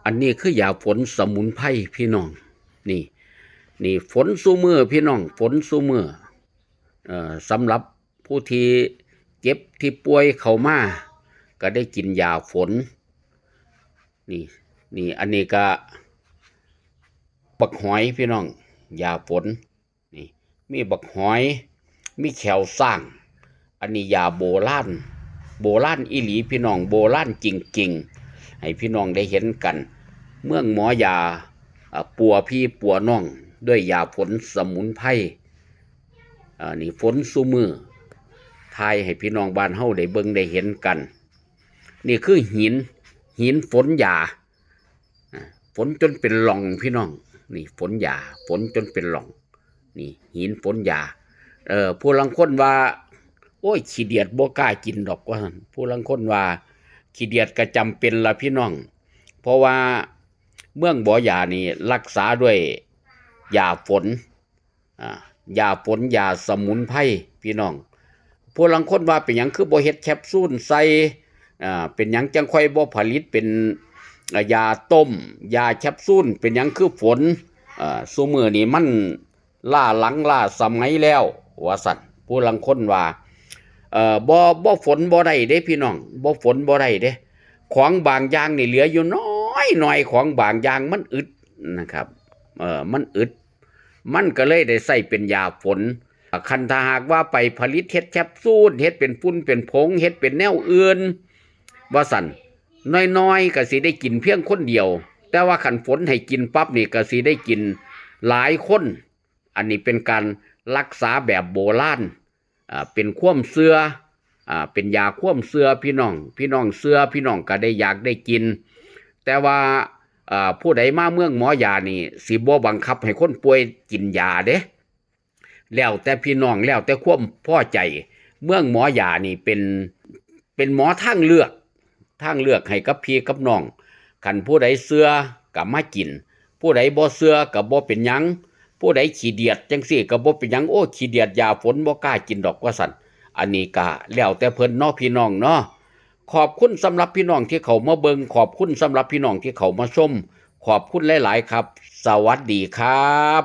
ອັນນີ້ຄືຢາຝົນສະໝຸນໄພພີ່ນ້ອງ. ນີ້ ນີ້ຝົນຊຸມື້ພີ່ນ້ອງ, ຝົນຊຸມື້. ເອີ ສຳລັບຜູ້ທີ່ເຈັບທີ່ປ່ວຍເຂົ້າມາ ກໍໄດ້ກິນຢາຝົນ. ນີ້ ນີ້ ອັນນີ້ກະບັກຫອຍພີ່ນ້ອງ, ຢາຝົນ. ນີ້ ມີບັກຫອຍ, ມີແຂ້ວຊ້າງ. ອັນນີ້ຢາໂບລານ, ໂບລານອີ່ຫຼີພີ່ນ້ອງ, ໂບລານຈິງໆ ໃຫ້ພີ່ນ້ອງໄດ້ເຫັນກັນ. ເມືອງໝໍຢາ ອາ ປົວພີ່ປົວນ້ອງດ້ວຍຢາຝົນສະໝຸນໄພ. ອາ ນີ້ຝົນຊຸມື້, ຖ່າຍໃຫ້ພີ່ນ້ອງບ້ານເຮົາໄດ້ເບິ່ງໄດ້ເຫັນກັນ. ນີ້ຄືຫີນ, ຫີນຝົນຢາ. ອາ ຝົນຈົນເປັນຮ່ອງພີ່ນ້ອງ. ນີ້ຝົນຢາ, ຝົນຈົນເປັນຮ່ອງ. ນີ້ຫີນຝົນຢາ. ເອີ ຜູ້ລາງຄົນວ່າ ໂອ້ຍ ຂີ້ດຽດບໍ່ກ້າກິນດອກ ວ່າຊັ້ນ. ຜູ້ລາງຄົນວ່າ ຂີ້ດຽດກໍຈຳເປັນລະພີ່ນ້ອງ, ເພາະວ່າເມືອງບໍ່ຢານີ້ລັກສາດ້ວຍຢາຝົນ. ອາ ຢາຝົນ ຢາສະໝຸນໄພພີ່ນ້ອງ. ຜູ້ລາງຄົນວ່າ ເປັນຫຍັງຄືບໍ່ເຮັດແຄບຊູນໃສ່? ອາ ເປັນຫຍັງຈັ່ງຄ່ອຍບໍ່ຜະລິດເປັນ ອາ ຢາຕົ້ມ, ຢາແຄບຊູນ? ເປັນຫຍັງຄືຝົນ? ອາ ຊຸມື້ນີ້ມັນລ້າຫຼັງລ້າສະໄໝແລ້ວ ວ່າຊັ້ນ. ຜູ້ລາງຄົນວ່າ ເອີ ບໍ່ ບໍ່ຝົນບໍ່ໄດ້ເດ້ພີ່ນ້ອງ, ບໍ່ຝົນບໍ່ໄດ້ເດ້. ຂອງບາງຢ່າງນີ້ເຫຼືອຢູ່ນ້ອຍໆ, ຂອງບາງຢ່າງມັນອຶດນະຄັບ. ເອີ ມັນອຶດ. ມັນກໍເລີຍໄດ້ໃຊ້ເປັນຢາຝົນ. ຄັນຖ້າຫາກວ່າໄປຜະລິດເຮັດແຄບຊູນ, ເຮັດເປັນຝຸ່ນເປັນຜົງ, ເຮັດເປັນແນວອື່ນ ວ່າຊັ້ນ, ນ້ອຍໆກໍຊິໄດ້ກິນພຽງຄົນດຽວ, ແຕ່ວ່າຄັນຝົນໃຫ້ກິນປັບນີ້ກໍຊິໄດ້ກິນຫຼາຍຄົນ. ອັນນີ້ເປັນການລັກສາແບບໂບລານ. ອາ ເປັນຄວາມເຊື່ອ, ອາ ເປັນຢາຄວາມເຊື່ອພີ່ນ້ອງ. ພີ່ນ້ອງເຊື່ອ, ພີ່ນ້ອງກໍໄດ້ຢາກໄດ້ກິນ. ແຕ່ວ່າ ອາ ຜູ້ໃດມາເມືອງໝໍຢານີ້ ຊິບໍ່ບັງຄັບໃຫ້ຄົນປ່ວຍກິນຢາເດ້, ແລ້ວແຕ່ພີ່ນ້ອງ, ແລ້ວແຕ່ຄວາມພໍໃຈ. ເມືອງໝໍຢານີ້ເປັນ ເປັນໝໍທາງເລືອກ, ທາງເລືອກໃຫ້ກັບພີ່ກັບນ້ອງ. ຄັນຜູ້ໃດເຊື່ອກໍມາກິນ, ຜູ້ໃດບໍ່ເຊື່ອກໍບໍ່ເປັນຫຍັງ. ຜູ້ໃດຂີ້ດຽດຈັ່ງຊີ້ກໍບໍ່ເປັນຫຍັງ, ໂອ້ ຂີ້ດຽດຢາຝົນ ບໍ່ກ້າກິນດອກ ວ່າຊັ້ນ. ອັນນີ້ກໍແລ້ວແຕ່ເພິ່ນເນາະ ພີ່ນ້ອງເນາະ. ຂອບຄຸນສຳລັບພີ່ນ້ອງທີ່ເຂົ້າມາເບິ່ງ, ຂອບຄຸນສຳລັບພີ່ນ້ອງທີ່ເຂົ້າມາຊົມ, ຂອບຄຸນຫຼາຍໆຄັບ. ສະຫວັດດີຄັບ.